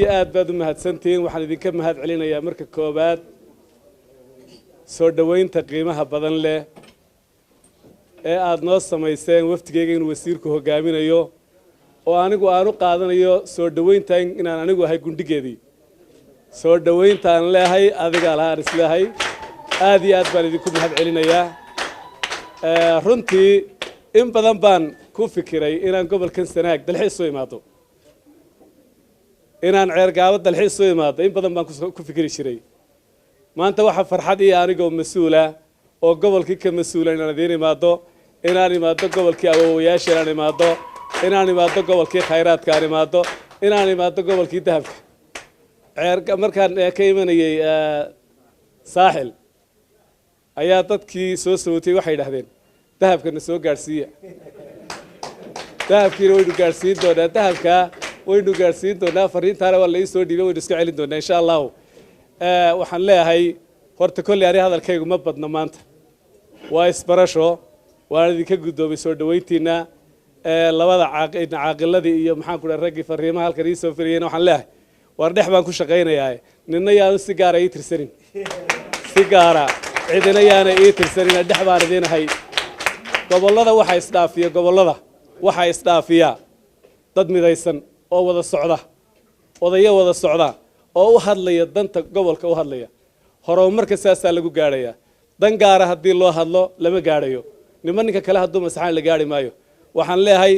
Aad baad u mahadsantihiin. Waxaan idinka mahad celinayaa marka koowaad soo dhoweynta qiimaha badan leh ee aada noo samayseen wafdigeyga inuu wasiirku hogaaminayo, oo anigu aan u qaadanayo soo dhoweynta inaan anigu ahay gundhigeedii. Soo dhoweyntaan leehay adigaa lahaan isleehay. Aad iyo aad baan idinku mahad celinayaa. Runtii in badan baan ku fikiray inaan gobolkan Sanaag dalxiis u imaado, inaan Ceergaabo dalxiis u imaado, in badan baan ku fikiri jiray. Maanta waxaa farxad iyo anigoo mas-uula oo gobolkii ka mas-uula inaan idiin imaado, inaan imaado gobolkii awoowayaasha, inaan imaado, inaan imaado gobolkii khayraadka, aan imaado, inaan imaado gobolkii dahabka. Ceer markaan ka imanayay Saaxil ayaa dadkii soo sawotay waxay idhahdeen dahabkana soo gaadhsiiya. Dahabkiina waynu gaadhsiin doonaa, dahabkaa waynu gaadhsiin doonaa. Fariintaana waa la ii soo dhiibay, waynu iska celin doonaa insha Allahu. Waxaan leeyahay horta kolley ani hadalkaygu ma badno, maanta waa isbarasho. Waan idinka guddoomay soo dhoweyntiina. Labada caaqiladii iyo maxaan ku dhahay raggii fariimaha halkan ii soo firiyeyna waxaan leeyahay waar dhex baan ku shaqaynayaa, nina yaanu si gaara ii tirsanin, si gaara cidina yaana ii tirsanina, dhex baan idiinahay. Gobollada waxaa isdhaafiya, gobollada waxaa isdhaafiya dad midaysan oo wada socda, odayo wada socda oo u hadlaya danta gobolka u hadlaya. Horumarka saasaa lagu gaadhayaa. Dan gaara haddii loo hadlo lama gaadhayo, niman ninka kale hadduu masaxaan la gaadhi maayo. Waxaan leeyahay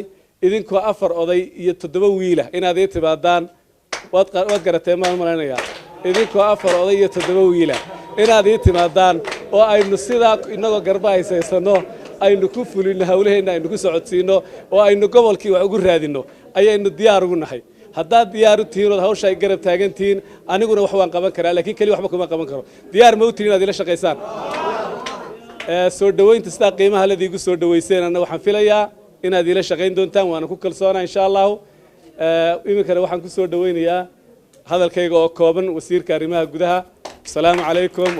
idinkoo 4 oday iyo 7 wiila inaad ii timaadaan, waad garateen maan malaynayaa, idinkoo 4 oday iyo 7 wiila inaad ii timaadaan oo aynu sidaa inagoo garba haysaysano aynu ku fulino hawlaheenna, aynu ku socodsiino oo aynu gobolkii wax ugu raadino ayaynu diyaar ugu nahay. Haddaad diyaar u tihiin ood hawsha ay garab taagan tihiin, aniguna wax waan qaban karaa, laakiin keli waxba kuma qaban karo. Diyaar ma u tihiin inaad ila shaqaysaan? Soo dhoweynta sidaa qiimaha led iigu soo dhoweyseen, anna waxaan filayaa inaad iila shaqayn doontaan, waana ku kalsoonaa insha Allahu. Iminkana waxaan ku soo dhoweynayaa hadalkayga oo kooban wasiirka arrimaha gudaha. Asalaamu calaykum.